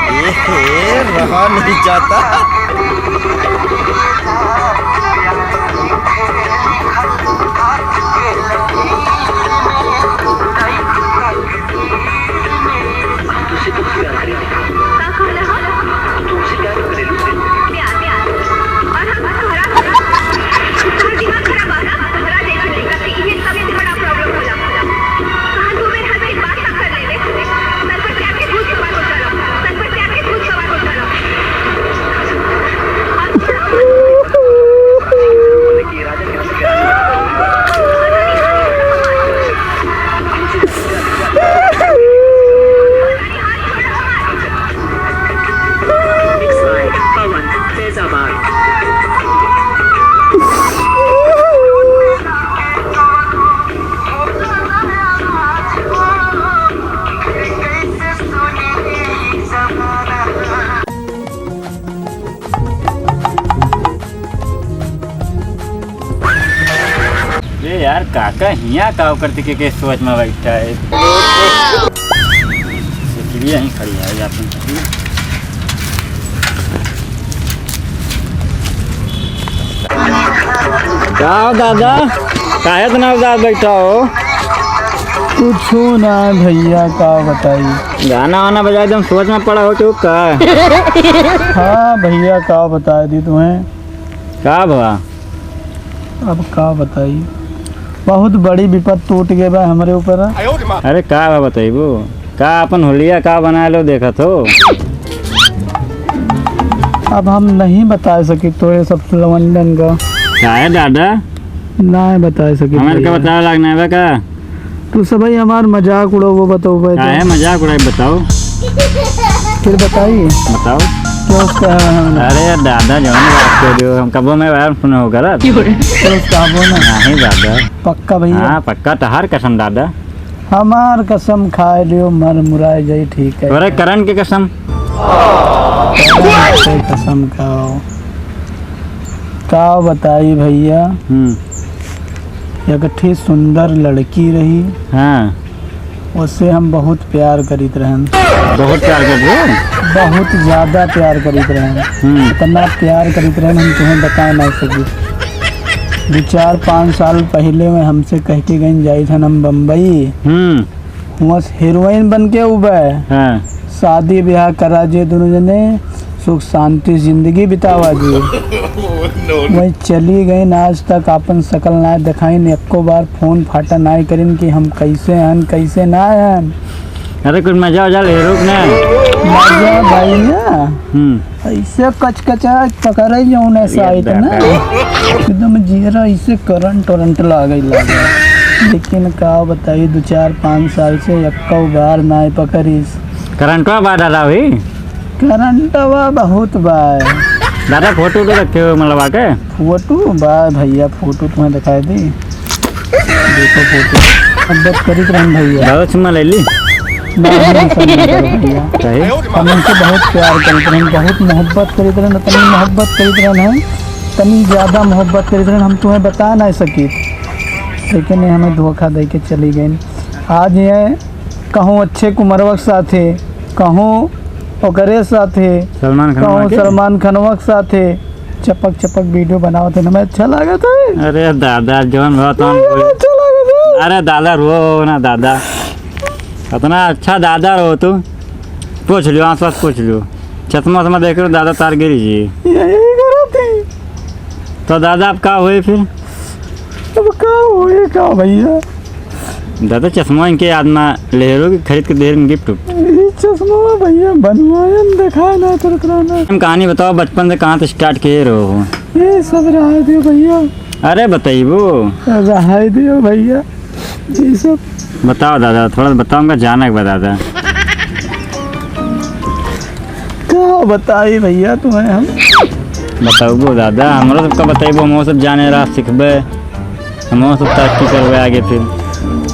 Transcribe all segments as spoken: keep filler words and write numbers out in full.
ए, ए, रहा नहीं जाता। तुमसे कब प्यार करेंगे? का कहला हो? तुमसे प्यार करेंगे। प्यार, प्यार। और हम तोहरा, तोहरा दिमाग खराब बा का? तोहरा जैसे लड़का से इहे सबसे बड़ा problem होला। कहाँ दो बेर हर एक बात ना कर लेवे। सर पर प्यार के भूत सवार हो जाला। सर पर प्यार के भूत सवार हो जाला। Mixed by Pawan Faizabad. ए यार, काका हियाँ का करते के, के सोच में बैठा है? सिकड़िया ही खड़ी है, या फिर का हो दादा, काहे इतना उदास बैठा हो? कुछो ना भैया, का बताई। गाना वाना बजाए, एकदम सोच में पड़ा हो तू का? हाँ भैया, का बताई दी तुम्हें। का भवा? अब का बताई, बहुत बड़ी विपद टूट गए बा हमरे ऊपर। अरे का बा बताइबू? का अपन हुलिया का बनाए लो देखत हो? अब हम नहीं बता सकी तो ये सब लवंडन का। काहे दादा? नहीं बता सकी हमारे का भैया। बतावे लाग नहीं बा का? तू सब ही हमार मजाक उड़ो, वो बताओ भाई। काहे मजाक उड़ाई बताओ? फिर बताइए। बताओ। क्या उसका है हमें? अरे दादा, जौन बात कर रहे हो, हम कबो में बार सुने हो गलत। तो उसका बोल ना। नहीं दादा। पक्का भैया? हाँ, पक्का, तहार कसम दादा। हमार कसम खाए लियो, मर मुराए जाई, ठीक है। अरे करण के कसम। करण के कसम खाओ। का बताई भैया, हम्म। एक ठे सुंदर लड़की रही। हाँ। उससे हम बहुत प्यार करीत रहन। बहुत प्यार करत रहे? बहुत ज्यादा प्यार करीत रहन। हम्म। इतना प्यार करीत रहन, हम तुम्हें बता ना सकी। दो चार पाँच साल पहले में हमसे कह के गइन जाइत हन हम बम्बई। हम्म। हुआं से हीरोइन बन के उबे। हाँ। शादी ब्याह करा जे दोनों जने, सुख शांति से जिंदगी बितावा जे। वहीं चली गइन, आज तक आपन शकल ना देखाइन, एको बार फोन फाटा ना करिन कि हम कैसे हन, कैसे ना हन। अरे कुछ मजा वजा ले, रुक ना। मजा भैया। हम्म। ऐसे कचकचा पकड़े जौन ये साइड ना, दादा। एकदम जियरा ऐसे करंट वरंट लागे लागे। लेकिन का बताई, दो चार पाँच साल से एक्को बार नाय पकड़ीस। करंटवा बा दादा हुई? करंटवा बहुत बा। दादा फोटो तो रखे हो मतलब आके? फोटो बा भैया, फोटो तुम्हें दिखाई दी। देखो फोटो। मोहब्बत करीत रहन भैया। दादा चुम्मा ले ली? नहीं, ऐसा नहीं करो भैया। काहे? हम उनसे बहुत प्यार करीत रहन, बहुत मोहब्बत करीत रहन, इतनी मोहब्बत करीत रहन हम, इतनी ज्यादा मोहब्बत करीत रहन, हम तुम्हें बता नहीं सकीत। लेकिन ये हमें धोखा दे के चली गई। आज ये कहूँ अक्षय कुमारवा के साथे, कहूँ ओकरे साथे, सलमान खानवा कहूँ के? सलमान खानवा के साथे, चपक चपक वीडियो बनावत है, हमें अच्छा लागत है। अरे दादा, जौन बात हम अरे, बोले। अच्छा लागत है। अरे दादा, रो ना दादा, इतना अच्छा दादा रहो तू। पूछ लियो, आसपास पूछ लियो, चश्मा उश्मा देख लो दादा, तार गिरी जी। यही करत है। तो दादा, अब का होई फिर? अब का होई का भैया? दादा, चश्मा इनके याद में लेहरू के खरीद के देर में गिफ्ट। ई चश्मा भैया बनवायन देखाए ना करत रहना। हम कहानी बताओ, बचपन से कहाँ से स्टार्ट किए रहो? ये सब रहा दियो भैया। अरे बताइबो। रहा दियो भैया, ये सब। बताओ दादा, थोड़ा सा बताओ, हमका जाने के बा दादा। का बताई भैया तुम्हें हम? बताओ दादा, हमरा सबका बताइबो, हम सब जाने रहा सीखबे, हम सब तरक्की करबे आगे फिर।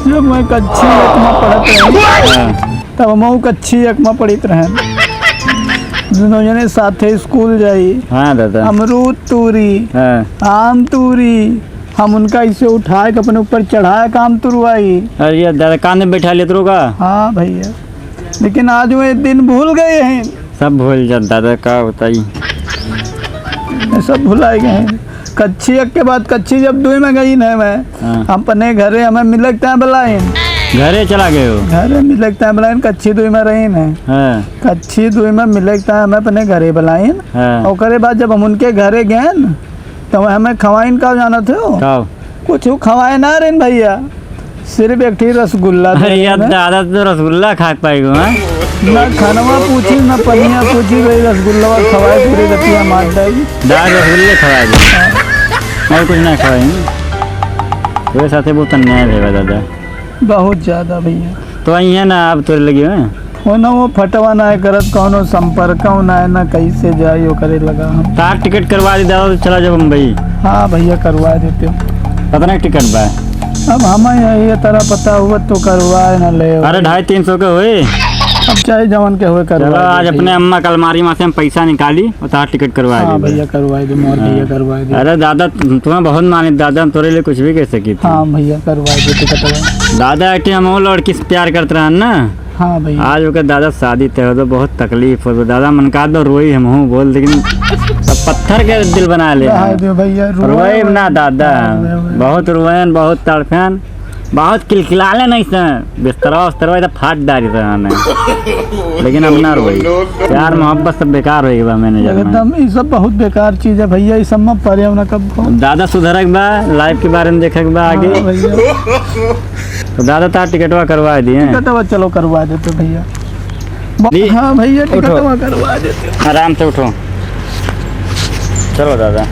जब मैं कच्ची एक में पढ़त रही, हाँ। तब हम कच्ची एक में पढ़ित रहन। दोनों जने साथे स्कूल जाई। हाँ दादा। अमरूद तूरी, हाँ। आम तूरी, हम उनका इसे उठाए के अपने ऊपर चढ़ाए काम तुरवाई। अरे यार, दादा कान में बैठा लेत रहो का? हाँ भइया, लेकिन आज वो दिन भूल गए हैं। सब भूल जा दादा, का बताई। सब भुलाए गए हैं। कच्छी एक के बाद कच्छी जब दुई में गई न मैं, हाँ। अपने घरे हमें मिलक तय बुलाइन। घरे चला गए हो? घरे मिलक तय बुलाइन, कच्छी दुई में रही न। हाँ। कच्छी दुई में मिलक तय हमें अपने घरे बुलाइन। हाँ। ओकरे बाद जब हम उनके घरे गए न, तो हमें खवाइन का जानत हो? का? कुछ खवाए ना रहिन भइया, सिर्फ एक ठी रसगुल्ला दे अरे यार, रहिन। दादा तो रसगुल्ला खा के पाएगो, हाँ? ना खनवा पूछी, ना पनिया पूछी, भाई रसगुल्ला खवाए, पूरी रतिया मार डाली। दादा रसगुल्ले खवाए दे। हाँ। और कुछ ना खवाए। तेरे साथे बहुत अन्याय भइया दादा। बहुत ज्यादा भइया। तो आई है ना, अब तोरे लगी है। वो ना, वो फटवा ना है करत, कौनो संपर्क ना है, ना कैसे जाई ओकरे लगा हम। तार टिकट करवा दी दादा, तो चला जाओ बम्बई। हाँ भइया, करवा देते हो। कितना टिकट बा? अब हमें यही तरह पता हुआ तो करवाए ना ले। अरे, ढाई तीन सौ के होए। अब चाहे जवन के होए, करवा चलो, आज देते। अपने अम्मा के अलमारी में से हम पैसा निकाली और तार टिकट करवा हाँ दी। भइया, करवा दे, मोर हाँ। भइया, करवा दे। अरे दादा, तुम, तुम्हें बहुत मानित दादा, हम तोरे लिए कुछ भी कह सकी थी। हाँ भइया, करवा दे टिकटवा। दादा, एक ठे हम वो लड़की से प्यार करत रहन ना। हाँ भइया। आज ओकर दादा शादी तय हो तो बहुत तकलीफ हो तो दादा, मन का तो रोई हम हूँ बोल, लेकिन अब पत्थर के दिल बना ले रहा हैं। दे भइया, रोए रोए ना दादा, हाँ, रोए, रोए। बहुत रोएन, बहुत तड़फेन, बहुत किलकिलाले नहीं से बिस्तरवा उस्तरवा इधर फाट डाली रहा ने। लेकिन अब ना रोई। प्यार मोहब्बत सब बेकार हो गई बा मैंने जाना। एकदम, ई सब बहुत बेकार चीज है भइया, ई सब में परे ना कब हो। दादा सुधरक बा, लाइफ के बारे में देखक बा आगे। हाँ भइया। तो दादा तार टिकटवा करवा दिए। टिकटवा चलो करवा देते भइया। ब-, ली। हाँ भइया, उठो। टिकटवा करवा देते। आराम से उठो। चलो दादा।